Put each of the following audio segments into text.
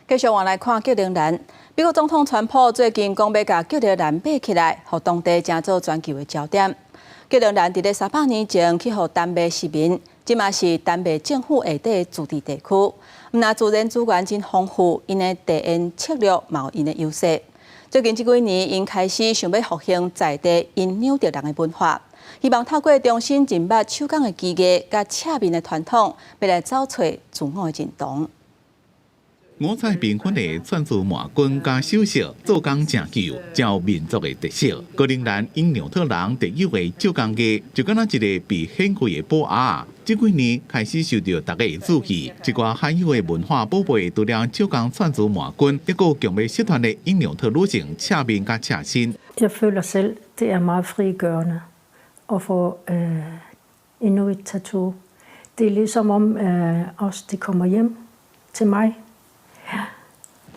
繼續換來看格陵蘭，美國總統川普最近講欲共格陵蘭買起來，予當地成做全球的焦點。格陵蘭佇咧300年前去予丹麥殖民，這馬是丹麥政府下底自治地區。毋但自然資源真豐富，𪜶的地緣策略嘛有𪜶的優勢。最近這幾年，𪜶開始想欲復興在地因紐特人的文化，希望透過重新認捌手工的技藝佮赤面的傳統，欲來找揣自我的認同。五彩繽紛的串珠麻軍佮首飾，做工誠究，誠有民族的特色。格陵蘭因紐特人特有的手工藝，就敢若一个被顯開的寶盒。這幾年開始受著大家的注意，這寡罕有的文化寶貝，除了手工串珠麻軍，抑閣有強欲失傳的因紐特女性赤面佮赤身。 Jeg føler selv, det er meget frigørende at få Inuit tattoo. Det er ligesom om også det kommer hjem til mig.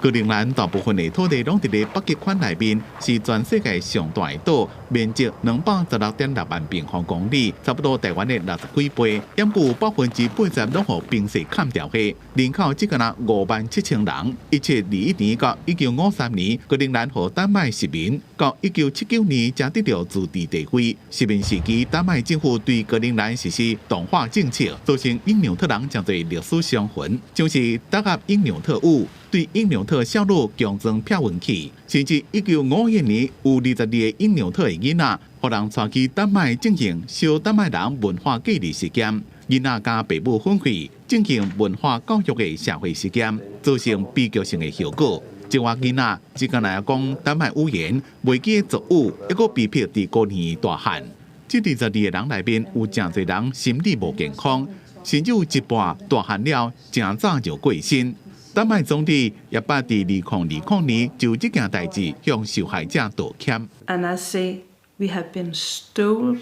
格陵蘭大部分的土地攏佇咧北極圈內面，是全世界上大的島，面積216.6萬平方公里，差不多台灣的60幾倍。毋過80%攏予冰雪崁掉去，人口只敢若5萬7千人。1721年到1953年，格陵蘭予丹麥殖民，到1979年才得著自治地位。殖民時期，丹麥政府對格陵蘭實施同化政策，造成因紐特人誠濟歷史傷痕，像是打壓因紐特語。對因紐特少女強裝避孕器，甚至1951年有22個因紐特的囡仔，予人帶去丹麥進行小丹麥人文化隔離實驗，囡仔佮爸母分開進行文化教育的社會實驗，造成悲劇性的後果。這寡囡仔只敢若講丹麥語言，袂記得族語，抑閣被迫佇孤兒院大漢。這22個人內面有誠濟人心理無健康，甚至有一半大漢了，誠早就過身。丹麥總理也捌佇2020年就這件代誌向受害者道歉。 And I say we have been stolen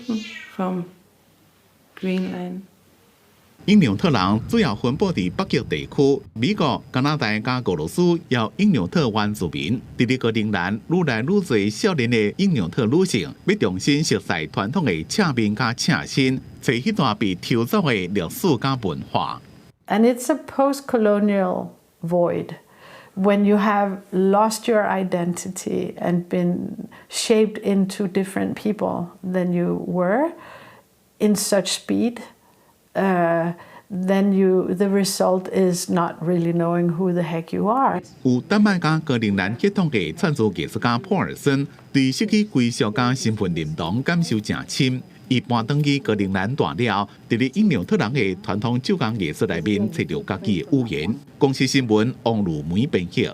from Greenland. 因紐特人主要分布佇北極地區，美國、加拿大佮俄羅斯也有因紐特原住民。佇咧格陵蘭，愈來愈濟少年的因紐特女性，欲重新熟悉傳統的赤面佮赤身，揣彼段被偷走的歷史佮文化。 And it's a post-colonial void when you have lost your identity and been shaped into different people than you were in such speed, then the result is not really knowing who the heck you are. 有丹麥佮格陵蘭血統的串珠藝術家普爾森，對失去歸屬佮身份認同感受誠深。伊搬轉去格陵蘭蹛了，佇咧因紐特人的傳統手工藝術內面揣著家己的語言。公視新聞王如梅編譯。